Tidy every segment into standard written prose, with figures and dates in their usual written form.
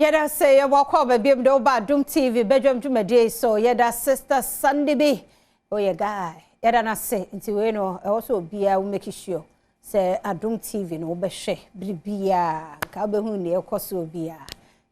Yɛda sɛ yɛbɔ akɔ baabi de woba Adom TV badwam dwumadie so. Yɛda Sister Sandy bi, ɔyɛ guy, yɛda no ase. Nti wei no, ɛwɔ sɛ obiara wo make sure sɛ Adom TV no wobɛhwɛ biribiaa nka wobɛhu nea ɛkɔ so obiara.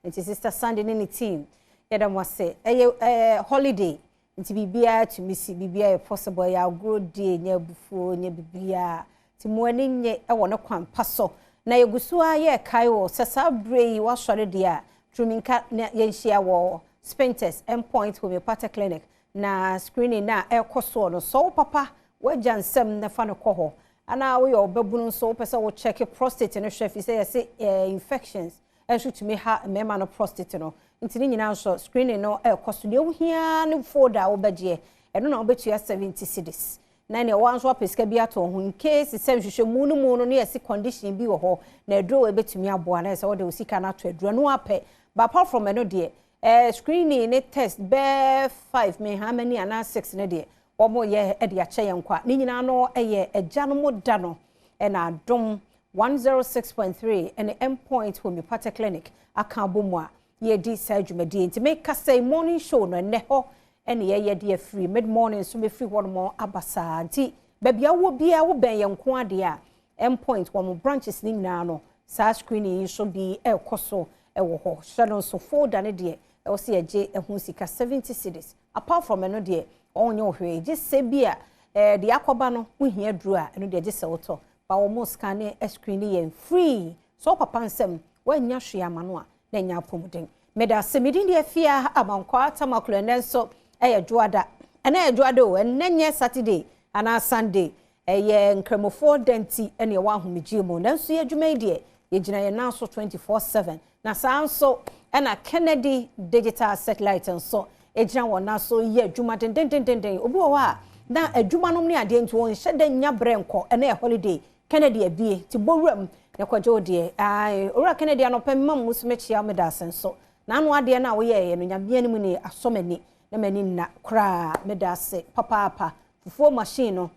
Nti Sister Sandy ne ne team, yɛda mo ase. Ɛyɛ holiday nti biribiara tumi si, biribiara yɛ possible. Ɛyɛ agorɔ die, nyɛ abufuo, nyɛ biribiara. Nti mo ani nye ɛwɔ ne kwan pa so. Na yɛgu so a yɛrekae wɔ sɛ saa berɛ yi wasɔre deɛ a turuminka na yɛnhyia wɔ Spintex Endpoint Homeopathic Clinic na screening na ɛrekɔ soɔ no. Sɛ wo papa woagya nsɛm na fa no kɔ hɔ, anaa woyɛ ɔbɛbunu nso wopɛ sɛ wo check prostate no hwɛ, fi sɛ yɛse infections ɛnso tumi ha mmarima no prostate no. Nti ne nyinaa nso screening no ɛrekɔ so. Deɛ wohia ne folder a wobɛgyeɛ, ɛno na wobɛtua 70 cedis, na nea wɔn nso apɛ sika bi ato ho in case sɛ nhwehwɛmu no mu no ne yɛsi condition bi wɔ hɔ na aduro wɔ ebɛtumi aboa na sɛ wɔde o sika no ato aduro no apɛ. But apart from ɛno deɛ, screening ne test bɛɛ five me how many anaa six ne deɛ wɔn yɛ ɛde akyɛ yɛn kwa. Ne nyinaa no ɛyɛ ɛgya no mo da no, ɛna Adom 106.3 ɛne Endpoint Homeopathic Clinic aka abɔ mu a yɛdi saa dwumadie. Nti meka sɛ morning show no, ɛnɛ hɔ ɛne yɛyɛ de afiri mid morning nso mefiri hɔ nom aba saa. Nti baabi a wɔ biara wobɛn yɛn nko adeɛ a, Endpoint wɔn branches ne nyinaa no, saa screening yi nso bi ɛrekɔ so ɛwɔ hɔ. Hyɛ no nso, folder ne deɛ ɛwɔ sɛ yɛgye ɛho sika 70 cedis. Apart from ɛno deɛ, ɔnyɛ hwee gye sɛ bi a deɛ akɔba no wohia duro a, ɛno deɛ gye sɛ wotɔ ba. Wɔn scan ne screen yɛn free so papa nsɛm wɔanya hwee ama no a na ɛnya apɔmuden. Meda ase. Medi deɛ fia Amankwa Tamaklo. Ɛnɛ nso ɛyɛ dwoada, ɛnɛ yɛ dwoada o, ɛnɛ nyɛ Saturday anaa Sunday. Ɛyɛ nkramofoɔ dɛnti ɛne ɛwɔ ahomegye mu, nanso yɛ adwuma yi deɛ, yɛgyina yɛn nan so 24/7. Na saa nso ɛna Kennedy Digital Satellite nso gyina wɔn nan so yɛ adwuma dendendendenden. Obi wɔ hɔ a na adwuma nom ne adeɛ nti wɔn nhyɛ dɛ nya brɛ nkɔ. Ɛnɛ yɛ holiday, Kennedy abie ti bɔ mu na kɔgye wo deɛ. Ae, Owura Kennedy, anɔpɛ mma mu so mekyia me da ase nso na ano adeɛ no a woyɛɛyɛ no, Nyame anim ne asɔ m'ani na m'ani nna koraa. Meda ase papaapa. Fufuo machine no,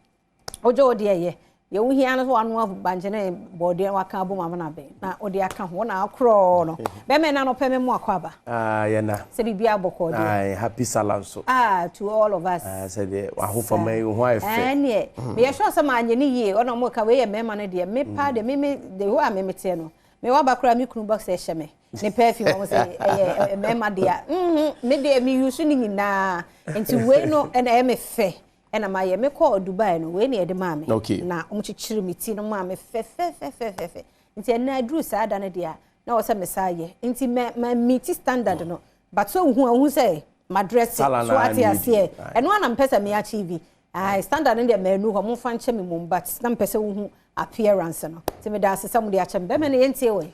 wogye wo deɛ yɛ yɛ wohia no so wanoa bankye ne bɔɔdeɛ waka abom amana bɛn na wode aka ho na akorɔ no bɛmɛ na anɔpɛ me mu akɔ aba. Ah, yɛna. Sɛ biribi abɔkɔ deɛ. Ah, happy Salah nso. Ah, to all of us. Ah, sɛdeɛ wahofama yi ho ayɛ fɛ. Ɛneɛ meyɛ sure sɛ maanyɛ ne yie. Ɔna ɔmo ka wei yɛ mmarima no deɛ, me paa deɛ, me de hɔ a me meteɛ no, me waba koraa, me kunu box ɛhyɛ me ne perfume, ɔmo sɛ ɛyɛ mmarima deɛ. Me deɛ, me use ne nyinaa. Nti wei no ɛna ɛyɛ me fɛ, ɛna ma yɛ me kɔɔ Dubai no, wei na yɛde maa me na ɔmo kyekyere me ti no maa me fɛfɛfɛfɛfɛ. Nti ɛna aduru saa da no deɛ a na wɔ sɛ me saa yɛ. Nti mɛ mɛ meet standard no, but so ohun ohun sɛ ma dress so Sala na ate need. aseɛ. Ɛno ana mpɛ sɛ me achieve ayi standard no deɛ, mɛnu hɔ, momfa nkyɛ me mom, but na mpɛ sɛ wohu appearance no. Nti meda ase sɛ mode akyɛ me. Bɛmɛ no yɛntie wɔ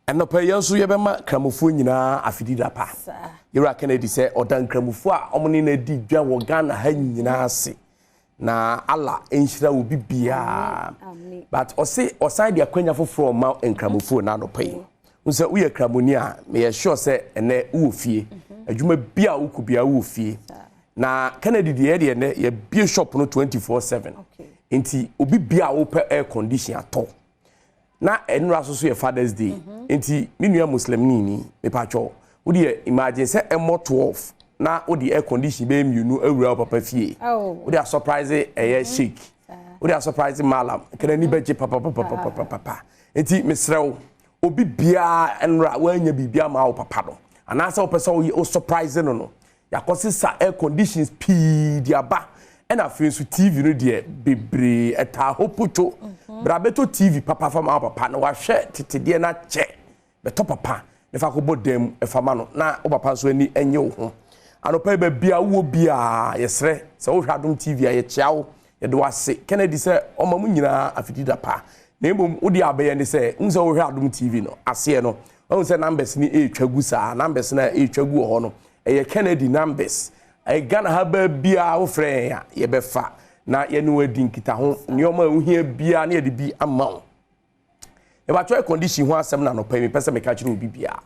Ɛnɔpɛ yɛn nso yɛbɛma nkramofoɔ nyinaa afidida pa. Saa. Yɛwura Kennedy sɛ ɔda nkramofoɔ a ɔmo ne no adi dwa wɔ Ghana ha nyinaa ase na Allah nhyira obi biara. Amen. But ɔse ɔsan de akwanya foforɔ ɔma nkramofoɔ no anɔpa yi n sɛ woyɛ kramoni a, meyɛ sure sɛ ɛnɛ wowɔ fie, adwuma bi a wokɔ biara wowɔ fie. Na Kennedy deɛ, yɛdeɛ ɛnɛ yɛbie shop no 24/7. Nti obi bia a wopɛ air condition atɔ na ɛnura so so yɛ Father's Day. Nti me nua Muslim ni ni mepatwɔ, wodeɛ imagine sɛ ɛmmɔ 12 na wode air condition bɛyɛ mmienu awura wo papa fie. Wode asurprise ɛyɛ sheik, wode asurprise malam kana ni bɛgye papapapapapapa. Nti mesrɛ wo, obi biara ɛnura woanya biribi ama wo papa no anaasɛ wopɛ sɛ woyɛ wo surprise no, yɛakɔsesa air conditions pii de aba. Ɛna afei nso TV no deɛ, bebree ɛtaa hɔ potwo. Bra bɛtɔ TV papa fa ma wo papa na wahwɛ tetedeɛ no akyɛ. Bɛtɔ papa ne fa kɔbɔ dan mu ɛfa ma no na wo papa nso ani ɛnyɛ wo ho. Anɔpa yi, baabi a wowɔ biara, yɛsrɛ sɛ wohwɛ Adom TV a, yɛkyea wo, yɛde wo ase. Kennedy sɛ ɔma mu nyinaa afidida pa. Na mmom wode abɛyɛ ne sɛ wohu sɛ wohwɛ Adom TV no aseɛ no, wahu sɛ numbers no ɛretwa gu. Saa numbers no a ɛretwa gu wɔ hɔ no, ɛyɛ Kennedy numbers. Ɛyɛ Ghana ha baabiara wofrɛ yɛn a, yɛbɛfa na yɛne wo adi nkitaho. Nneɛma a wohia biara ne yɛde bi ama wo. Yɛbatɔ air condition ho asɛm na anɔpa yi mepɛ sɛ meka kyerɛ obi biara.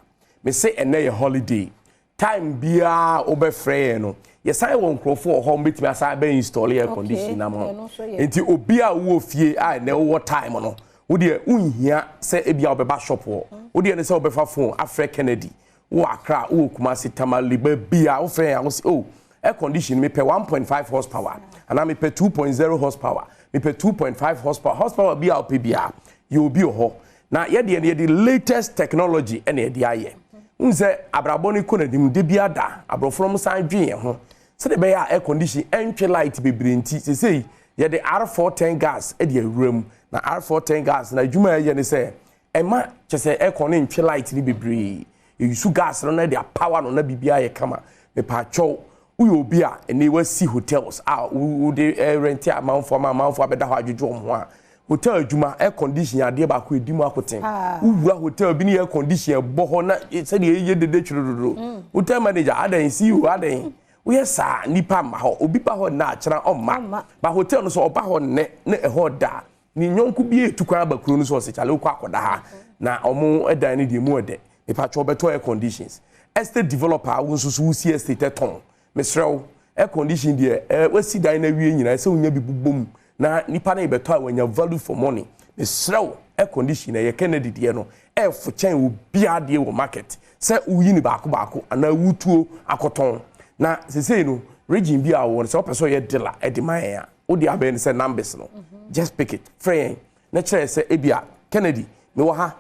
Mese ɛnɛ yɛ holiday time biara wobɛfrɛ yɛn no, yɛsan wɔ nkurɔfoɔ wɔ hɔ mbɛtumi asan bɛ install air condition na ma ɛno nso yɛ. Nti obi a wowɔ fie a ɛnɛ wowɔ time no, wodeɛ wonhia sɛ ebia wobɛba shop hɔ. Wodeɛ ne sɛ wobɛfa phone afrɛ Kennedy. Wowɔ Accra, wowɔ Kumasi, Tamale, baabi a wofrɛ yɛn a wose, oh, air condition mepɛ 1.5 horsepower anaa mepɛ 2.0 horsepower, mepɛ 2.5 horsepower, horsepower bi a wopɛ biara, yɛ obi wɔ hɔ. Na yɛdeɛ no yɛde latest technology ɛna yɛde ayɛ. Wohu sɛ abrabɔ no kɔ n'anim da biara da, aborɔfo no san dwen yɛn ho sɛdeɛ ɛbɛyɛ a air condition ɛntwe light bebree nti, sesei yɛde R410 gas de awura mu. Na R410 gas na adwuma a ɛyɛ ne sɛ ɛma kyɛ sɛ aircon no ntwe light no bebree. Yɛyusu gas no na de apower no na biribiara yɛ kama. Mepaakyɛw, woyɛ obi a ɛnɛ wasi hotels a wode rente amanfoɔ ama amanfoɔ abɛda hɔ adwodwo wɔn ho a, hotel adwuma air condition adeɛ baako edi mu akoten. Wowura hotel bi ne air condition ɛbɔ hɔ na sɛdeɛ ɛyɛ dede twerɛdodo. Hotel manager adan, CEO adan, woyɛ saa nipa mma hɔ. Obi ba hɔ nna akyerɛ ɔmma ba hotel no so, ɔba hɔ nnɛ ne ɛhɔ da ne nyɔnko bi etu kwan aba kuro no so, ɔsɛ kyale wokɔ akɔda ha na ɔmo dan no deɛ mu ɛdɛ. Mipatwa ɔbɛtɔ air conditions. Estate developer a wo nso so wosi estate ɛtɔn, mesrɛ wo, air condition deɛ wasi dan no awie nyinaa sɛ wonya bi bobɔ mu na nipa no yɛbɛtɔ a wanya value for money. Mesrɛ wo, air condition ɛyɛ Kennedy deɛ no ɛɛfo kyɛn obiara deɛ wɔ market sɛ woyi ne baako baako anaa wotuo akɔtɔn. Na sesei no region bi a wɔ no sɛ wopɛ sɛ ɔyɛ dealer ɛde ma yɛn a, wode abɛn no sɛ numbers no, just pick it, frɛ yɛn na kyerɛ sɛ ebia Kennedy mewɔ ha,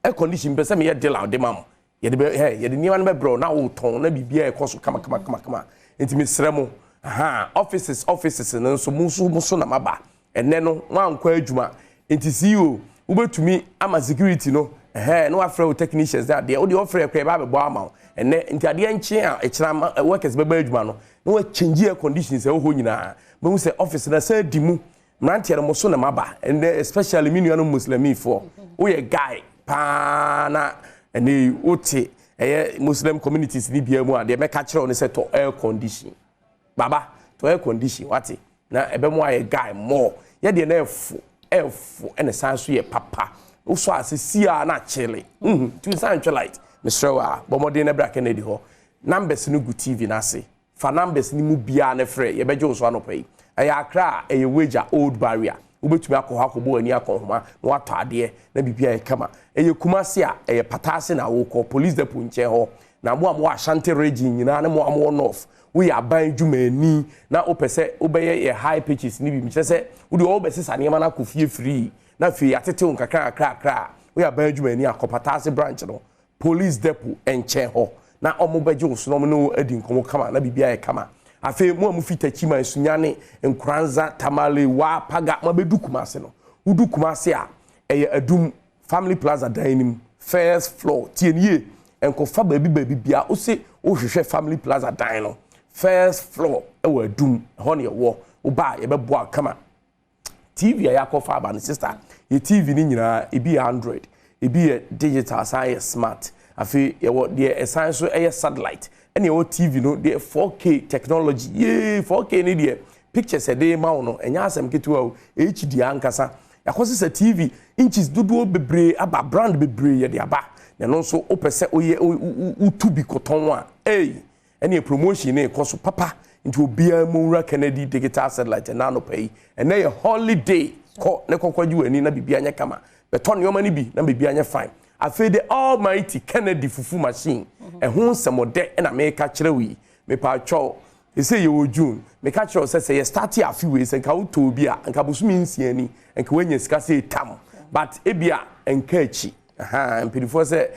air condition pɛ sɛ meyɛ dealer de ma mo. Yɛde bɛ hɛ yɛde nneɛma no bɛbrɛ wo na wotɔn na biribiara ɛkɔ so kama kama kama kama. Nti mesrɛ mo aha, offices no nso mo nso mo so na maba ɛnɛ no mo ankɔ adwuma. Nti CEO wobɛtumi ama security no ɛhɛn na wafrɛ wo technicians ne adeɛ wode ɔfrɛ kora ɛba abɛbɔ ama wo ɛnɛ. Nti adeɛ nkye a ɛkyerɛ ama workers bɛba adwuma no na wɔakyɛngye air conditions ɛwɔ hɔ nyinaa, bɛhu sɛ office no sɛ di mu. Mmeranteɛ no mo so na maba ɛnɛ, especially me nuanom Muslimifoɔ. Woyɛ guy paa na ɛnɛ wote ɛyɛ Muslim communities ni bia mu a, deɛ mɛka kyerɛ wo ne sɛ tɔ air condition. Baba, tɔ air condition wate, na ɛbɛmo ayɛ guy more. Yɛdeɛ no ɛfo ɛfo ɛna san so yɛ papa. Wosɔ ase si a na akyele nti san ntwe light. Mesrɛ wo a, bɔ mmɔden na bra Kennedy hɔ. Numbers no gu TV n'ase. Fa numbers no mu biara ne frɛ, yɛbɛgye wo so anɔpa yi. Ɛyɛ Accra a, ɛyɛ Wagya Old Barrier. Wobɛtumi akɔ hɔ akɔbɔ w'ani akɔ nhoma na watɔ adeɛ na biribi ayɛ kama. Ɛyɛ Kumase a, ɛyɛ Pataase na wokɔ Police Depot nkyɛn hɔ. Na mo a mowɔ Ashanti Region nyinaa ne mo a mowɔ North, woyɛ aban dwumaani na wopɛ sɛ wobɛyɛ yɛ hire purchase ne bi, kyerɛ sɛ wode wɔwobɛsesa nneɛma no akɔ fie firii na afei yɛatete wo nkakra kakra kakra a, woyɛ aban dwumaani akɔ Pataase branch no, Police Depot nkyɛn hɔ, na ɔmo bɛgye wo so na ɔmo ne wo adi nkɔmmɔ kama na biribi ayɛ kama. Afei mo a mofi Takyima, Sunyane, Nkoranza, Tamale, Wa, Paga, mo abɛdu Kumase no, wodu Kumase a, ɛyɛ Adum Family Plaza dan no mu, first floor. Tie ne yie, nkɔfa baabi baabi bia wose wohwehwɛ Family Plaza dan no, first floor ɛwɔ Adum ɛhɔ ne ɛwɔ. Woba a, yɛbɛboa kama. TV a yɛakɔfa aba no, sister, yɛ TV no nyinaa ebi yɛ Android, ebi yɛ digital, san yɛ smart. Afei yɛwɔ deɛ ɛsan so ɛyɛ satellite, ɛna yɛwɔ TV no deɛ 4K technology. Yee, 4K ne deɛ pictures ɛde ma wo no ɛnyɛ asɛm ketewa o. HD ankasa. Yɛakɔ sɛ TV inches dodoɔ bebree aba, brand bebree yɛde aba. Na ɛno nso wopɛ sɛ woyɛ wotu bi kɔtɔn a, ei, ɛne promotion ne ɛkɔ so papa. Nti obiara mu nwura Kennedy Digital Satellite ɛna anɔpa yi. Ɛnɛ yɛ holiday, kɔ ne kɔkɔ gye w'ani na biribi anyɛ kama, bɛtɔ nneɛma no bi na biribi anyɛ fine. Afei de almighty Kennedy fufu machine ɛho nsɛmɔdɛ ɛna meka kyerɛ wo yi. Mepatwɛw, ɛsɛ yɛwɔ June. Meka kyerɛ wo sɛ yɛ start afe wei sɛ nka wotɔ bi a, nka bosome 6 ni nka woanya sika sɛ ɛtam, but ebia nka akyi. Mpanyinfoɔ sɛ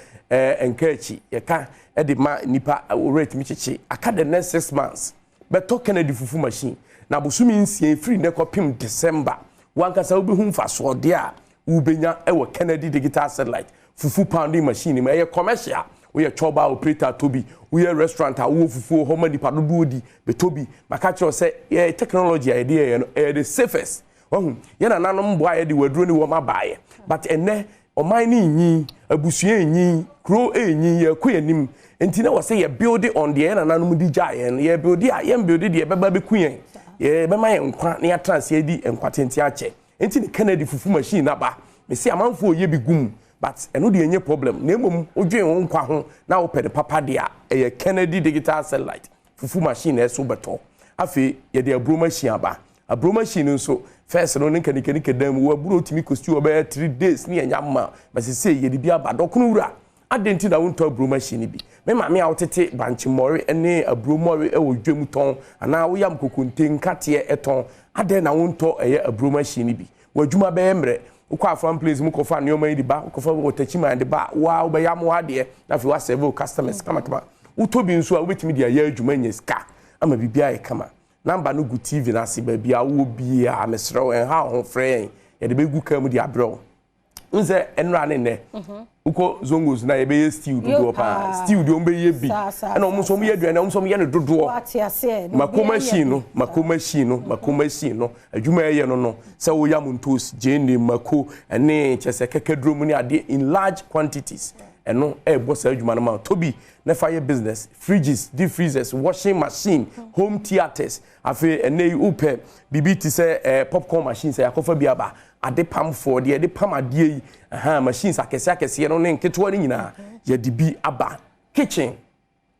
nka akyi yɛka ɛde ma nipa owurɛ tumi kyekye aka. The next 6 months bɛtɔ Kennedy fufu machine na bosome 6 firi ne kɔpem December, wankasa wobɛhu mfasoɔdeɛ a wobɛnya ɛwɔ Kennedy Digital Satellite fufu pounding machine mu. Ɛyɛ commercial. Woyɛ chɔba operator, tɔ bi. Woyɛ restaurant a wowɔ fufuo hɔ ma nipa dodoɔ di, bɛtɔ bi. Maka kyerɛw sɛ yɛ technology a yɛde yɛyɛ no ɛyɛ the safest. Wahu yɛn nananom mboa yɛde waduro ne wɔn abaayɛ, but ɛnɛ ɔman ne nyin, abusua nyin, kuro enyin, yɛkɔ yɛn anim. Nti na wɔsɛ yɛ build on deɛ yɛn nananom di gya yɛn. Yɛ build a, yɛn build deɛ bɛba bɛku yɛn, yɛ bɛma yɛn nkwa na yɛatena ase adi nkwa tenten akyɛ. Nti ne Kennedy fufu machine naba. Mesi amanfoɔ yɛ bi gum, but ɛno deɛ nye problem. Na mmom wodwen wo nkwa ho na wopɛ ne papa deɛ a, ɛyɛ Kennedy Digital Satellite fufu machine na ɛso bɛtɔ. Afei yɛde aburo machine aba. Aburo machine nso, first no ne nkanikanika dan mu wɔ aburo tumi kɔsi wɔ bɛyɛ 3 days ne yɛnya ma. Bɛsɛ sɛ yɛde bi aba. Dɔkono wura Adɛn nti na wontɔ aburo machine bi? Me maame a wotete bankye mmɔre ne aburo mmɔre wɔ dwam tɔn anaa woyam kokonte nkateɛ tɔn, adɛn na wontɔ ɛyɛ aburo machine bi? W'adwuma bɛyɛ mmerɛ. Wokɔ Afram Place mu kɔfa nneɛma yi de ba, wokɔfa wɔ Takyiman de ba a, wo ara wobɛyam w'adeɛ na afei woasɛve wo customers kamakama. Wotɔ bi nso a, wobɛtumi de ayɛ adwuma anya sika ama biribi ayɛ kama. Number no gu TV no ase baabi a wowɔ biara, mesrɛ wo, ɛnha wo ho, frɛ yɛn, yɛde bɛgu kaa mu de abrɛ wo. N sɛ ɛnora ne nnɛ wokɔ Zongos na yɛbɛyɛ stew dodoɔ paa. Stew deɛ ɔmbɛyɛ bi, ɛna ɔmo nso ɔmo yɛ aduane, ɔmo nso ɔmo yɛ no dodoɔ. Mako machine no, mako machine no, mako machine no adwuma ɛyɛ no, sɛ woyam ntos, gyeene, mako ɛne kyɛ sɛ kɛkɛduro mu ne adeɛ in large quantities, ɛno ɛɛbɔ saa adwuma no ma tobi na fa yɛ business. Fridges, deep freezers, washing machine, home theatres. Afei ɛnɛ yi wopɛ biribi te sɛ popcorn machine, sɛ yɛakɔfa bi aba, ade pamfoɔ deɛ yɛde pam adeɛ yi, ɛhan machines akɛseɛ akɛseɛ no ne nketewa no nyinaa yɛde bi aba. Kitchen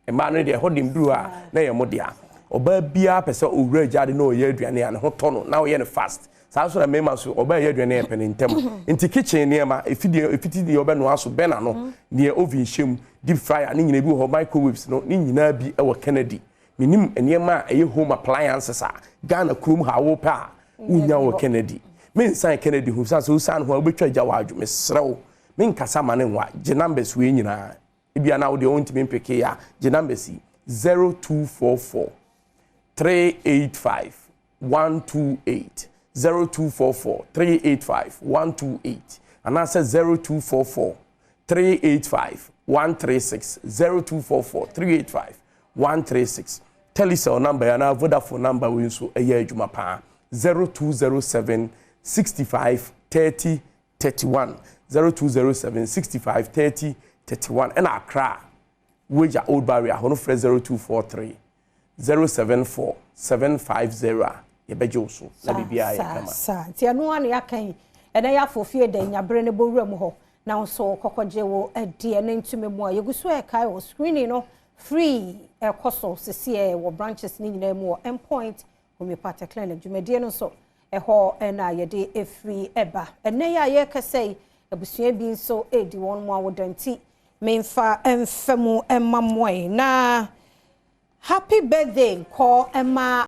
mmaa no deɛ, ɛhɔ de nduru a na yɛ mo dea. Ɔbaa biara pɛ sɛ owura gyaade na ɔyɛ aduane a ne ho tɔ no na ɔyɛ no fast. Saa nso na mmarima nso, ɔbaa yɛ aduane yɛ pɛ ne ntɛm. Nti kitchen nneɛma efidie efiti deɛ ɔbɛnoa so bɛn ano, deɛ oven hyɛ mu, deep fryer ne nyinaa bi wɔ hɔ, microwaves no ne nyinaa bi wɔ Kennedy. Menim nneɛma a ɛyɛ home appliances a Ghana kurom ha wopɛ a wonya wɔ Kennedy. Mensan Kennedy ho san sɛ wosan ho a wobɛtwa agya wɔ adwo. Mesrɛ wo, menkasa ma ne nwa. Gye numbers wei nyinaa ebia na wodeɛ wontumi mpeke a, gye numbers yi: 0244 385 128, 0244 385 128, anaasɛ 0244 385 136, 0244 385 136. Telecel number anaa Vodafone number wei nso ɛyɛ adwuma paa: 0207 65 30 31, 0207 65 30 31. Ɛna Accra, Wagya Old Barrier hɔ no, frɛ 0243 074 750 a yɛbɛgye wo so na biribiara yɛ kama. Saa nti ɛno a na yɛaka yi, ɛnɛ yɛafo fie da nyabere ne bɔwura mu hɔ na nso kɔkɔgye wo adiɛ ne ntumi mu a yɛgu so ɛkae wɔ screening no free ɛkɔ so sisi wɔ branches ne nyinaa mu wɔ Endpoint Homeopathic Clinic. Dwumadie no nso ɛhɔ ɛna yɛde efiri ɛba. Ɛnɛ yi a yɛrekasa yi, abusua bi nso edi wɔn mu awoda, nti memfa mfa mu ɛma mmoa na happy birthday nkɔ ɛma.